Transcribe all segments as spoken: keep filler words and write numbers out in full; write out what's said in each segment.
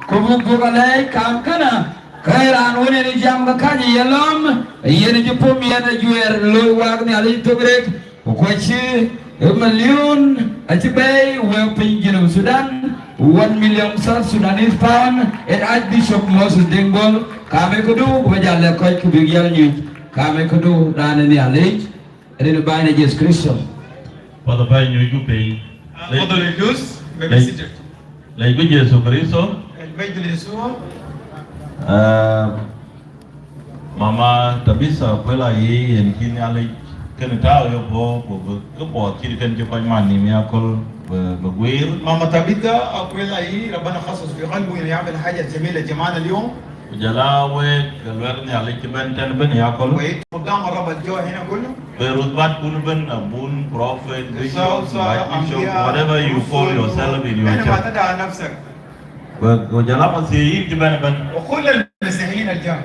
Ko buk buk a lei kam kana, ka e ran wene ni jam ka kanye yalom, yene ji pum yene juer loi wag ni ali tugrik, ko kwa chi, e million, a chi bei, we pin Junub Sudan, one million South Sudanese pound, e Archbishop Moses Deng Bol, kame kudu, ko ba jale koi ku big yal nyuj, kame kudu, dane ni ali, Rin bai ni Yesu Kristo. Pada bai nyuj ku pei. Atfadal ijlis, may be seated. Lei ku Yesu Kristo. Al-Majdu li Yesua. Ah, Mama Tabitha Kuwel Ayiey, en kini ali ken tau yo bo, bo, bo, ko bo kiri ken ki paj mani mi akol, bo, bo gwir. Mama Tabitha Kuwel Ayiey, Rabbana khassas fi qalbu inu yamil haja jamila jamana al-yawm. Ku jala wek, ka lwar ni ali ki ben ten ben yakol. Wa intum quddam ar-Rabb al-jaw hina kullu. Be rutbat kun ben, abun, prophet, bishop, archbishop, whatever you call yourself in your church. Ina ma tad'a nafsak. Be, ku jala masihiyin ki ben ben. Wa kull al-masihiyin al-jaw.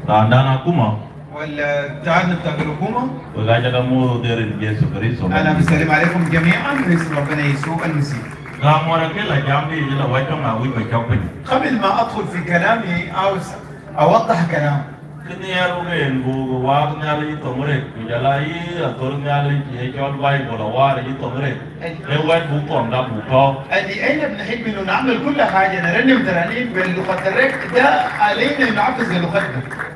Randan akuma. Wal, eh, tahan bita al-hukuma. Wa gaja da mu derin Yesu Kristo. Ana bisallim alaykum jami'an, bism Rabbina Yesua al-Masih. Ga mora ke la jam di, la wai tong a wi ba chok pin. Qabl ma adkhul fi kalami, auz awdah kalam. Kini yaru ke en bu, bu wa ni ali tong re, ku jala i, ator ni ali, e chol bai, bu la wa ri tong re. E wai bu tong da bu to. Al-, aina bnahib inu na'mal kull haja, narannim taranim bil lughat al-rek, da alayna nuhafiz bil lughatna.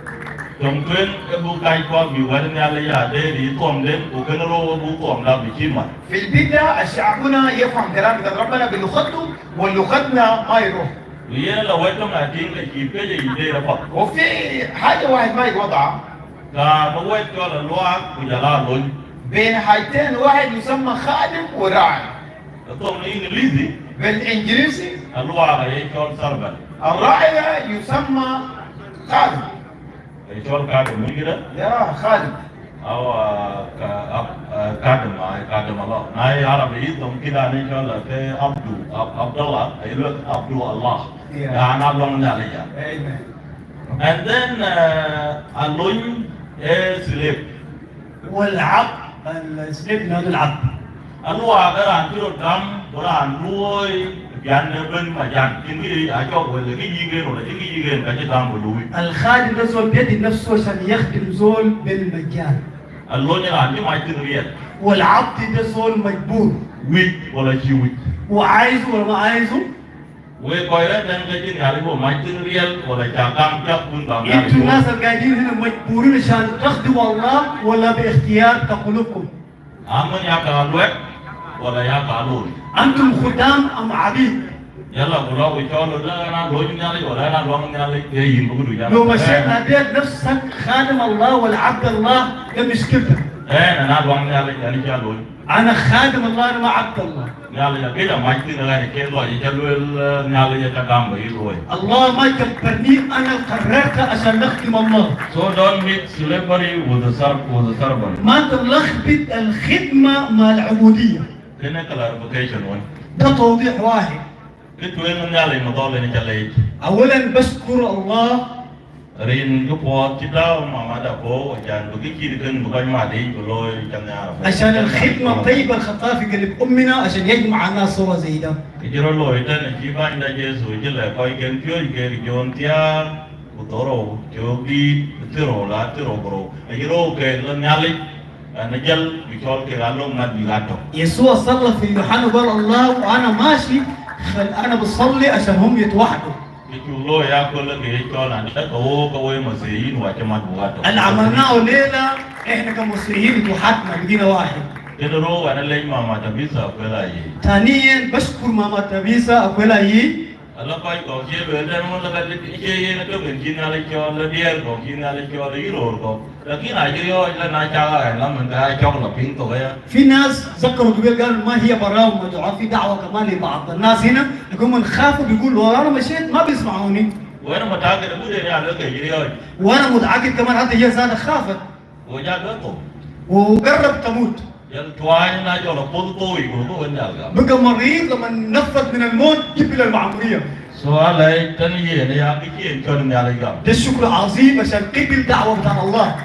Tong twen, e bu kai kwa bi wai ni ali ya de, ri tong den, ku ken ro bu tong da bi chima. Fi al-bid'a, al-sha'buna yafham kalam bitat Rabbina bi lughatu, wa lughatu ma yaruh. Wi yala wai tong a ting ka ki pe je ide ra pa. Wa fi haja wahid ma yuwada. Ka ma wai tong a lwak ku jala lony. Bain hajatayn, wahid yusamma khadim wa ra'i. Ka tong ni English. Bil English. A lwak a ye chol servant. Al-ra'i yusamma khadim. Ai chol kadim, mun kida? Ya, kadim. Awa, ka, ab, ah, kadim, ai kadim Allah. Nai Arab i tong kida ni chol ke Abdu, Ab, Abdullah, ai lo Abdu Allah. Ya. Ya, na long na le ya. Amen. And then, uh, a lony, eh, slave. Wal abd, al-slave, nadu al-abd. A lwak a ran tiro dam, bu ran luoi, bian ne ben majan. Kin ki a chok wele, ki yigen wala, ki yigen, ka chi dam bu lui. Al-khadim da zol biyadi nafsu ashan yakhdim zol bil majan. A lony ran ni mai tin riyal. Wal abd da zol majbur. Wich wala chi wich. Wa aizu wala ma aizu. Wei koi ra den ka chin yari bo mai tin riyal wala cha kam cha kun kam yari bo. Intu nas al gaidin hina majburin ashan takhdimu Allah wala bi ikhtiyar taqulukum. Amman ya ka lwek, wala ya ka lun. Antum khuddam am abid? Yala, ku lo ku chol lo, na lony ni ali, wala na lony ni ali, e yin bu du ya. Lo mashet nadayt nafsak khadim Allah wala abd Allah, da mushkiltak. E, na lony ni ali, yani cha lony. Ana khadim Allah, ana ma abd Allah. Ni ali ya kida mai tin riyal ke lo, ya cha lo, ni ali ya cha kam ba yi lo. Allah ma kabbarni, ana qarrartu ashan akhdim Allah. So don't mix slavery with the serv-, with the servant. Ma talakbit al-khidma ma al-ubudiyya. Kene clarification wan. Da tawdih wahid. Ki twengo ni ali madol ni chale. Awalan bashkur Allah. Rin ki pwat ki daw ma mada ko, ajan bu ki kiri ken bu kan madi, bu lo kan ya. Ashan al-khidma tayyiba al-khata fi qalb ummina, ashan yajma an-nas sawa zay da. Ki jiro lo ita ne ki ban da Yesu, ji le koi ken pio, ki jon tia. Ku toro, ki obi, tiro la, tiro bro. Ajiro ke lo nyali, na jal, bi chol ke galo mat bi gato. Yesua salla fi Yohanna, qal, "Allah, ana mashi, khal-, ana basalli ashan hum yatwahadu." Ki chulo ya ko lo ke chol na, ka wo, ka wo masihin wa chamat bu gato. Al amalnahu lela, ehna ka masihin itwahadna, bigina wahid. Kene ro, ana lej Mama Tabitha Akwel Ayiey. Taniyan, bashkur Mama Tabitha Akwel Ayiey. Ala koi ko, che bel den mo la ka che ye na to gen kin ala cho, la dier ko, kin ala cho, la iror ko. Lakin a yo, la na cha ga, la man ka chok la ping to ya. Fi nas zakkaru gibel gal ma hiya baraum mad'uat fi da'wa kaman li ba'd an-nas hina, lakin man khafu bigul, wa ana mashet ma bisma'uni. Wa ana muta'akkid, abu de ya lo ke yo. Wa ana muta'akkid kaman hatta hiya zat khafat. Wa ja ga to. Wa garrab tamut. Yal twai na jola podu to i go go wen yal ga. Baqa marid, lamma nafad min al-mawt, qabil al-ma'muriya. So alai tani ye ne ya ki ki en chon yal ga. Da shukr azim ashan qabil da'wa bita Allah.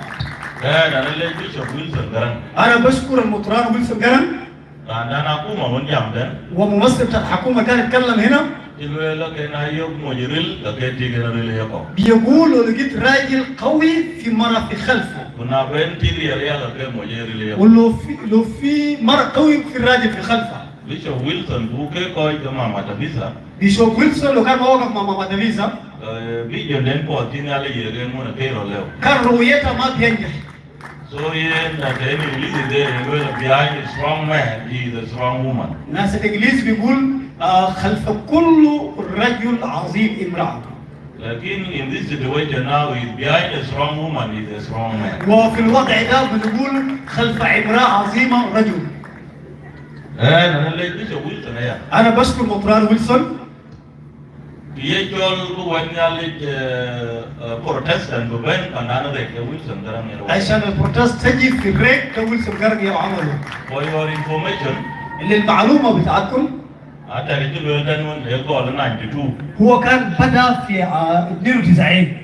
Eh, da le Bishop Wilson Garang. Ana bashkur al-mutran Wilson Garang. Da, da na kuma wan jam den. Wa mumassil bita al-hukuma kan itkallam hina. Ci luel a ke na yok moc ril, ka ke tig en ril yoko. بيقول لو لقيت راجل قوي في مرأة في خلفه. Ku na ben tig rial yaka ke moc ril yoko. ولو في، لو في مرأة قوي في الراجل في خلفه. Bishop Wilson, bu ke koj ke Mama Tabitha. Bishop Wilson, لو كان ما وقف مع ماما تابيثا. Eh, vision den puɔth ci Nhialic yieke muna ke ro lew. كان رؤيتها ما بينجح. So yen na te English de, well, behind a strong man is a strong woman. ناس الإنجليز بيقول، آه، خلف كل رجل عظيم امرأة. Lakin in this situation now, is behind a strong woman is a strong man. وفي الوضع ده بنقول خلف امرأة عظيمة رجل. Eh, na le Bishop Wilson ya. أنا بشكر مطران ويلسون. Ye cɔl bu wai Nhialic, eh, eh, Protestant bu ben pandan rek ke Wilson Garang ya. عشان البروتست تجي في الريك ده ويلسون جارانغ يا عمله. For your information, للمعلومة بتاعتكم. Ata ke ci luel den wun e gɔl ninety-two. هو كان بدأ في، آه، اثنين وتسعين.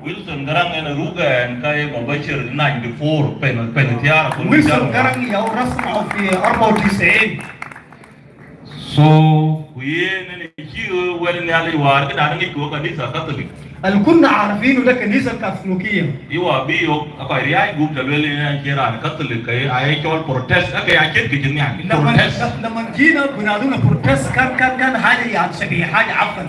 Wilson Garang en ruga en ka e mubashir ninety-four, pen, pen tiara kun ويلسون tiara. جارانغ يا رسمه في أربعة وتسعين. So, ku yen en ci wel Nhialic war ke dan ngi ko kanisa Catholic. اللي كنا عارفينه ده كنيسة كاثوليكية. Iwa bi yok, a koj riai gup ta luel en ci ran Catholic, ka e cɔl Protest, a ke a cen ke cin yang. لما، Protest. لما جينا بنادونا بروتست كان، كان، كان حاجة يعني شبيه حاجة عفن.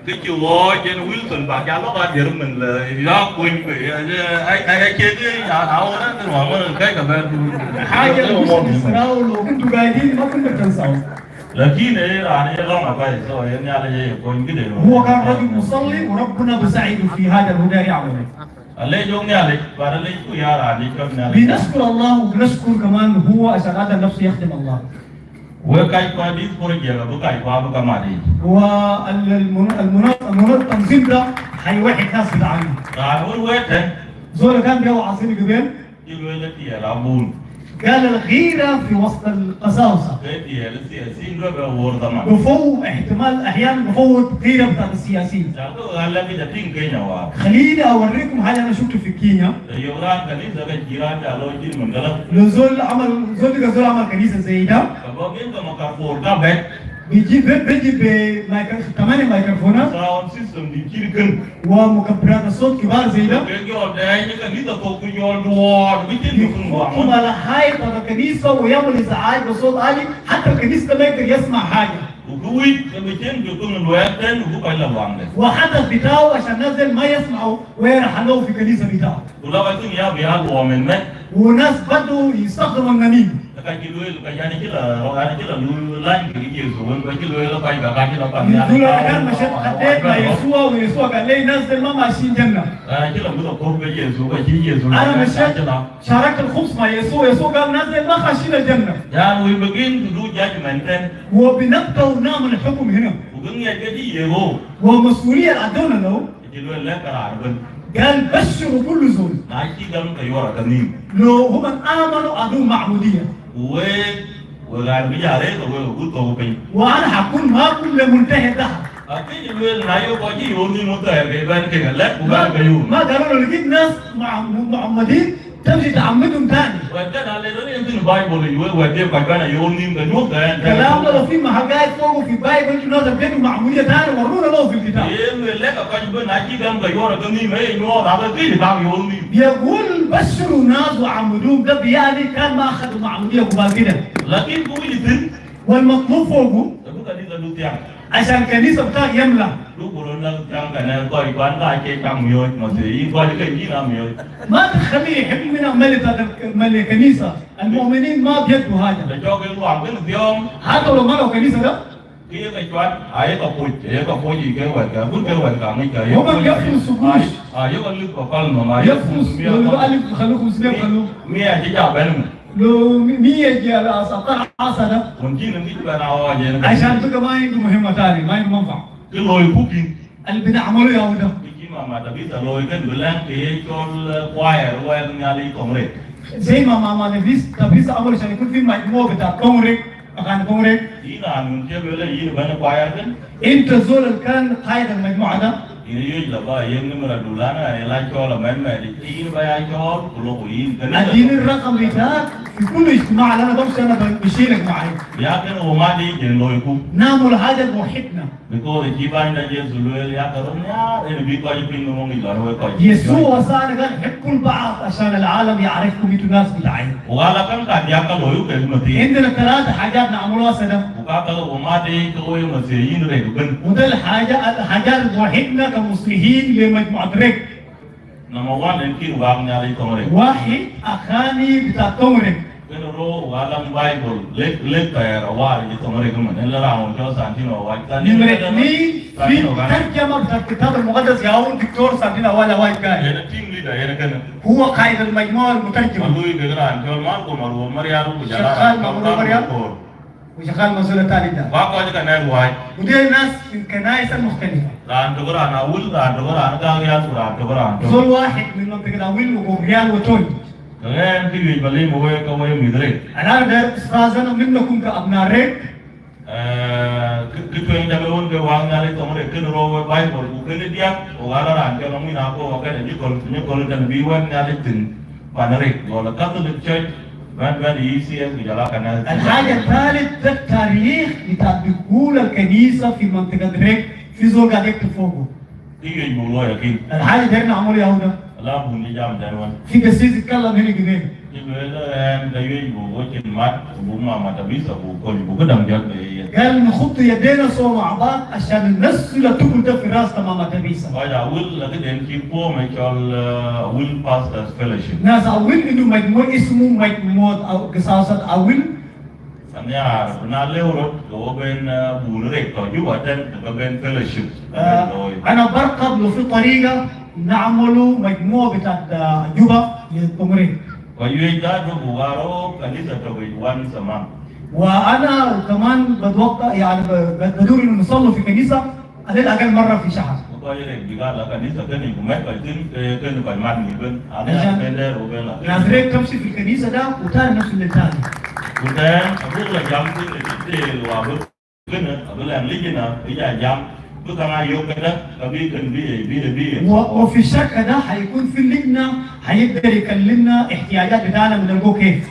Ke ci woj en Wilson ba, ya lo ka der men le, ya kuny ke, ya, ya, ai, ai, ai, ke, ya, a, ora, wa, wa, kai ka ba. حاجة مش تنساو، لو كنتوا قاعدين ما كنا تنساو. Lakin e ran e lɔng apai, so e Nhialic e kuny kede. هو كان رجل مصلي وربنا بيساعده في هذا الهدى يعمله. A lej ong Nhialic, ba a lej ku ya ran e cɔl Nhialic. بنشكر الله وبنشكر كمان هو عشان هذا النفس يخدم الله. Wek kaj kua this project, bu kaj kua bu kamati. والمن-، المن-، المنظم ده حيوحد الناس بتاعنا. Ran wun wet en. زول كان بيوعظني قبل. Ci luel a tiel a bun. قال الغيرة في وسط القساوسة. Ke tiel siasin du be wor zaman. بفو-، احتمال أحيانًا بفوت غيرة بتاعت السياسيين. Ca ko gal la bi ta ting Kenya wa. خليني أوريكم حاجة أنا شفته في كينيا. Te yo ran kanisa ke ci ran ca lo cin men gala. لو زول عمل، زول لقى زول عمل كنيسة زي ده. Ka bo gen ka makar for ka bet. بيجي ب-، بيجي بمايكر-، ثمانية مايكروفونات. Sound system di cir ken. ومكبرات الصوت كبار زي ده. Ke jol deny ni kanisa ko ku jol duor, bi cin ni kun wa. يحطهم على حائط بتاع الكنيسة ويعمل إزعاج بصوت عالي، حتى الكنيسة ما يقدر يسمع حاجة. Ku wit ke bi cin ke kun luek ten ku koj la wang de. وحتى بتاعه عشان الناس ديل ما يسمعوا ويرحلوا في الكنيسة بتاعه. Ku la ka cin ya bi ha luom en met. وناس بدوا يستخدموا النميمة. Ka ci luel, ka yani ci la, yani ci la lu lain ke Yesu, wen ka ci luel ka, ka ci la pan ya. يقول: أنا كان مشيت، خطيت مع يسوع، ويسوع قال لي: الناس ديل ما ماشيين جنة. Ka ci la bu ko be Yesu, ka ci Yesu. أنا مشيت شاركت الخبز مع يسوع، يسوع قال: الناس ديل ما خاشين الجنة. Yani we begin to do judgment then. وبنبدأ نعمل حكم هنا. Ku ngi ya ke di yego. ومسؤولية أدونا له. Ci luel le ka ran ben. قال: بشروا كل زول. Na ci gam ka yuara ka nim. لو هم آمنوا أدوم معمودية. We, we ran bi jare ka we ku to pin. وأنا حكون معكم لمنتهى الدهر. Aki ci luel na yo ko ci yo ni mo ta ke ban ke ga le ku ba ka yo. ما قالوا له: لقيت ناس مع-، معمدين تمشي تعمدهم تاني. Wa ka na le ni tin Bible we, wa de ka ba na yo ni ka yo ka. كلام ده في محل قاعد فوقه في بايبل، الناس ابتدوا معمودية تاني، ورونا له في الكتاب. Ye luel le ka koj ben na ci gam ka yuara ka nim e nyuɔth a ka ki ba yo ni. بيقول: بشروا الناس وعمدوهم، ده بيعني كان ما أخذوا معمودية قبل كده. Lakin ku wi tin. والمطلوب فوقه. Ka bu kanisa du tiang. عشان الكنيسة بتاعك يملى. Du ku ron na tiang ka na koj kwan ka ci tiang mioch ma se, i koj ke ni na mioch. ما تخليه يحب منك ملك، ملك الكنيسة. المؤمنين ما بيدوا حاجة. Da cok ke luang ke biong. حتى لو ملوا الكنيسة ده. Ke ye ka cuat, a ye ka puc, ye ka puc i ke wet ka, bu ke wet ka ngi ka, ye هم يفرشوا فرش. A ye ka lip ka pal no ma, ye يفرشوا، mi a لو ألف خلوه خمسمية خلوه. Mi a ci ja ben. لو مية جي على أساس حصل. Kun ci ngi ba na wa je. عشان بقى ما عنده مهمة تاني، ما عنده منفعة. Ke loi ku kin. اللي بنعمله يا وده. Ki ci Mama Tabitha loi ken bi leng ke ye cɔl, eh, choir, wa ni ali kongre. زي ما ماما تابيثا، تابيثا عملوا عشان يكون في مجموعة بتاع كونغري، أغاني كونغري. Ina nun ke bele yin bane choir ken. أنت زول اللي كان قائد المجموعة ده. Ina yoj la ba yen ni mara dulana, ina la cɔl a men men, ina ba ya cɔl, ku lo ku yin. اديني الرقم بتاعك. في كل اجتماع اللي أنا بمشي أنا بشيلك معي. Ya kene wamadi jen loiku. نعمل حاجة بوحدنا. Because e ci banda Yesu luel ya ka ron ya, ene bi ko ji pin mo ngi lo we ko. يسوع وصانا قال: حبوا البعض عشان العالم يعرفكم انتوا ناس بتاعي. Wala kan ka dia ka loyu ke mati. عندنا ثلاث حاجات نعملها سوا. Ka ka wamadi ka we masi yin re ben. وده الحاجة، الحاجات الوحيدة كمصلحين لمجموعة ريك. Number one, en kin wang nyali tongre. واحد، أغاني بتاع تونغرينغ. Kene ro walang Bible, lek, lek tayar awal ji tongre kuman. En la raun jo Santino awal. نمرة اثنين، في ترجمة بتاع الكتاب المقدس ياون دكتور سانتينو أوال أوال قال. Ena team leader, ena kene. هو قائد المجموعة المترجمة. Malui ke gran, jol mar ko maru, Mariaru, jala, شغال مع مرو مريم. وشغال مع زول تاني ده. Wa ko ji kene wai. ودي ناس من كنائس مختلفة. Ran to ran Awil, ran to ran Gagrial, ran to ran to. زول واحد من منطقة أويل وغوغريال وتونج. Ka en ki wi bali mo we ka we mi dre. الآن ده أستاذنا منكم كأبناء ريك. Eh, ki, ki tweng jaga won ke wang nyali tongre kin ro we Bible, ku kin diak, o gala ran ke ngi na ko wa ka ni kol, ni kol kan bi wang nyali tin. Panarik, wala Catholic Church, ran, ran E C S, ku jala kanisa. الحاجة الثالث ده التاريخ بتاع دخول الكنيسة في منطقة ريك، في زول قاعد يكتب فوقه. Ki wi mo lo ya kin. الحاجة دي نعمل يا هدى. La bun ni jam dan wan. في قسيس يتكلم هنا كده. Ki lo la en da wi mo wo kin mat, bu Mama Tabisa, bu ko, bu ko dang jot be. قال نخط يدينا سوا مع بعض عشان الناس اللي تقول ده في راس ماما تريزا. Wa ja Awil la ke den ki form e chol, eh, Awil Pastors Fellowship. ناس أويل عندهم مجموعة اسمه مجموعة أو-، قساوسة أويل. Aniar, na leo rot, ko ben, eh, bun rek, ko ju waten, ko ben fellowship. آه، أنا بركب لو في طريقة نعمل مجموعة بتاعت، آه، جوبا للتمرين. Ko yu da do buwaro kanisa to be once a month. وأنا كمان بتوقع، يعني، ب-، ب-، بدور إنه نصلي في كنيسة على الأقل مرة في شهر. Ko yu rek biga la kanisa kani ku met ko tin, eh, kani ko man ni ben. Ani عشان ben der o ben la. ناس ريك تمشي في الكنيسة ده وتاني نمشي للتاني. Ku ten, abu la jam tin, eh, tin, wa bu Kene, abala lijina, ija jam, bu kanga yok keda, kabi kan bi, bi, bi. و-، وفي الشركة ده حيكون في لجنة حيقدر يكلمنا احتياجات بتاعنا بنلقوه كيف.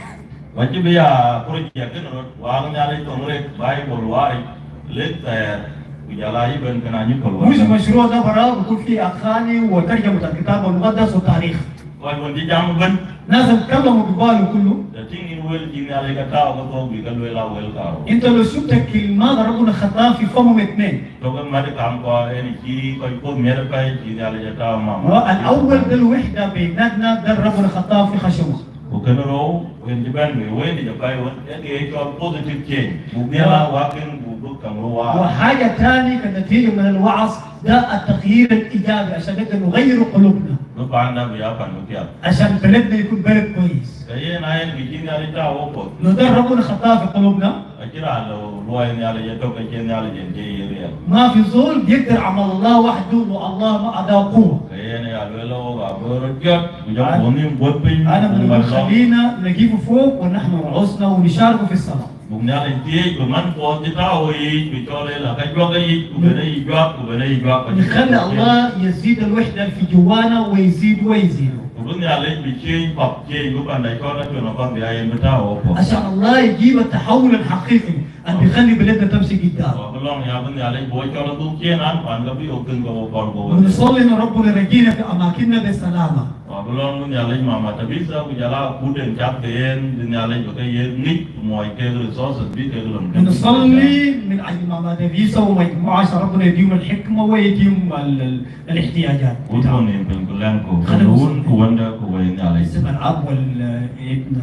Waji biya project kene rot, wang nyali tongre, Bible wari, letter, ku jala iben kena nyikol. مش مشروع ده براه بكون فيه أغاني وترجمة الكتاب المقدس والتاريخ. Ko wan di jam ben. الناس اتكلموا بقالوا كله. The thing in wel jin ya le ka tao ka to bi ka wel a wel ka. انت لو شفت كلمات ربنا خطاها في فمهم اتنين. To ka mari kam ko eni ki ko ko mer pa jin ya le ka tao mama. والأول ده الوحدة بيناتنا ده ربنا خطاها في خشمه. Ko kene ro, wen di ben we, wen di ja pa wen, e ke positive change. Bu biya wa ken bu bu kam ro wa. وحاجة تانية كنتيجة من الوعظ، ده التغيير الإيجابي عشان نقدر نغير قلوبنا. Lu panda biya pan lu kia. عشان بلدنا يكون بلد كويس. Ka yen a yen ki jin ya le tao ko. لو ده ربنا خطاه في قلوبنا. Akira lo lo yen ya le ya to ka yen ya le yen je ye ya. ما في زول بيقدر عمل الله وحده لو الله ما أداه قوة. Ka yen ya lo lo ga boro jot. Ku ja ko ni bot pin. أنا من أقول خلينا نجيبه فوق ونحن رؤوسنا ونشاركه في الصلاة. Bung Nyasaye tiey, bung man pwod i tawo yi, bung cole la ka jwak yi, bung bene yi jwak, bung bene yi jwak. نخلي الله يزيد الوحدة في جوانا ويزيد ويزيد. Bung Nyasaye bi change pap, change bung panda col na col na pap ya yen bung tawo pwod. عشان الله يجيب التحول الحقيقي اللي بيخلي بلدنا تمشي قدام. Wa bung long ya bung Nyasaye bo col na duk change an pan ka bi ok tun ko pwod ko. ونصلي إن ربنا يرجعنا في أماكننا بسلامة. Wa bung long bung Nyasaye Mama Tabitha, bung jala kuden chap ke yen, bung Nyasaye bung ke yen ngit, moi ke resources bi ke lom. ونصلي من أجل ماما تابيثا ومجموعة، ربنا يديهم الحكمة ويديهم ال-، ال-، الاحتياجات. Bung ni bung kulang ko, خلينا kulang نصلي. Ko wanda ko wa Nyasaye. باسم الأب والابن.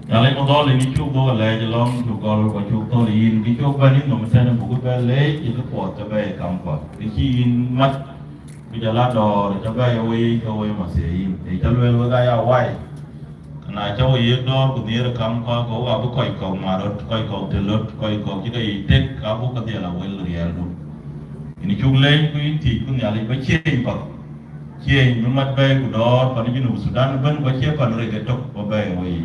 Nyasaye mo dol ini chuk do le jelong chuk gol ko chuk do le in ki chuk bani no mesen bung ku bele ki ko ta be kam ko. Ki in mat Ku jala dor, ca bɛ ya wei, ka wei ma se yin. Ei ca luel wega ya wai. Kana ca wei yek dor, ku nir kam ka, ka wa bu koi kok marot, koi kok telot, koi kok ci ka yi tek, ka bu ka dhiel a wel riel du. Ini cuk leny ku in tij ku Nyasaye ba cieny pak. Cieny mi mat bɛ ku dor, pan Junub Sudan ben ba cie pan rege tok ba bɛ wei.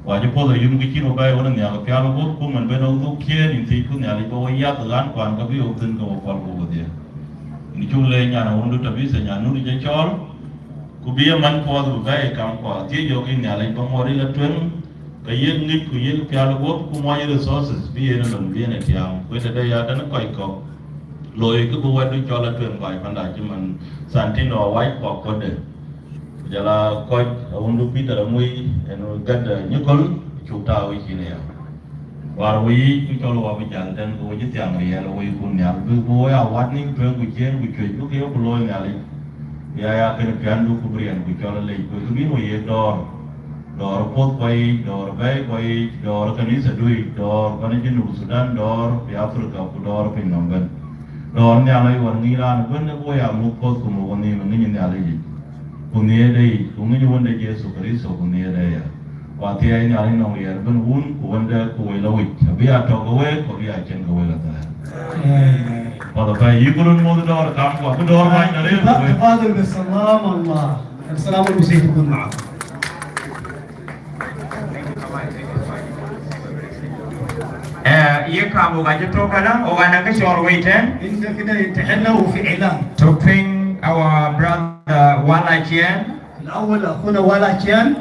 Wa ci puodho yun ku cin ba bɛ wan Nyasaye ka pial ku, ku man ben ong duk cieny in tij ku Nyasaye ba wei yak gan kwan ka bi ok thin ka wa pal ku wa dhiel. Ini cuk le nyan a wundu Tabitha nyan nu di ja col. Ku bi a man pwod bu bɛ kam kwa. Thie jo ki Nyasaye ba ngori la tweng. Ka yek ngich ku yek pial guop ku muony resources bi yen lon bi yen tiang. Ku ete de ya dan koi kok. Loi ki bu wadu chola tuen koi panda ci man Santino wai kok kode. Jala koj a wundu Peter Amui en gad nyukol chukta wi chine ya. War wi ku chol wa bi jal den ku wi tiang riel wi ku nyal bi bu ya wat ning tuen ku chen ku chwe ku ke ku loi nyal. Ya ya ken piandu ku brian ku chol le ku ku bi wi ye dor. Dor poth kwai, dor bai kwai, dor kanisa dui, dor kana Junub Sudan, dor pi Africa ku dor pi nomben. Dor nyal ai war ngi ran gwen ne ku ya mu poth ku mu wani ma ngi nyal yi. Ku ni ede yi, ku ngi wonde Jesu Kristo ku ni ede ya. Wa ti ai nyal ino yer ben wun ku wonde ku wela wich. Bi a to ko we ko bi a chen ko wela ta. Father pa yi kulun mo dor kam ko dor ma na re. تفضل بالسلام الله. السلام المسيح يكون معكم. Eh, ye kam o ga jito kala, o ga na ka shor weten. انت كده انتهينا وفي اعلان. To bring our brother Wala Chien. الاول اخونا ولا كيان.